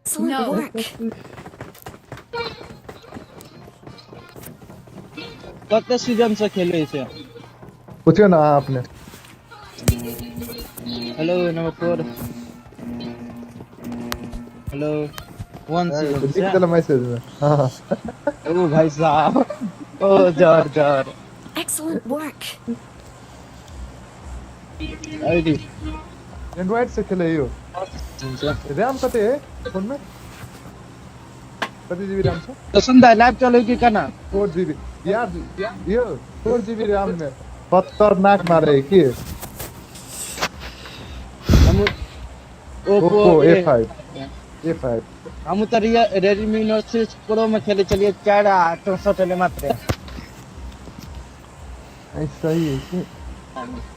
Excellent No. work. कते season से खेले छै? पूछियो ना अहाँ अपने। Hello number 4, hello, 1 season लिख से। देला मैसेज में। हाँ। ओ भाई साहब, ओ जर जर। Excellent work. ID. Android से खेले यो। रैम कते है फोन में? कति जीबी रैम छ? तो सुन लाइव चले कि केना? 4 जीबी यार, यो 4 जीबी रैम में खतरनाक मारे की। हम ओप्पो ओप्पो A5 A5। हम तऽ रेडमी नोट 6 प्रो में खेले चलिए, 4 आ 64 एले मात्र। ऐसा ही है कि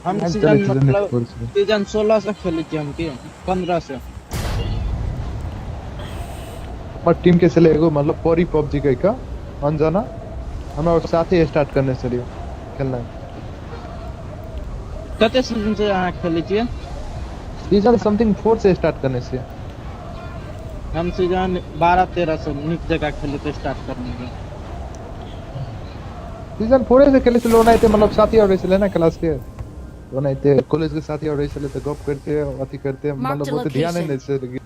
हम लाइव सीजन चलै छै मतलब फोर से। सीजन 16 से खेले छी हम की 15 से। हमर टीम के छलै एगो मतलब परी पबजी कहि कऽ अंजना, हमरा ओकर साथे स्टार्ट करने छलियै खेलनाइ। कते सीजन से अहाँ खेले छियै? सीजन समथिंग 4 से स्टार्ट करने छियै। हम सीजन 12-13 से नीक जगह खेले के स्टार्ट करने के। सीजन 4 से खेले छलै ओनाहिते, मतलब साथी और रहै छलै ने क्लास के, ओनाहिते कॉलेज के साथी और रहै छलै तऽ गप करते अथी करते Mark मतलब the ओते ध्यान नहि location. दै छलै।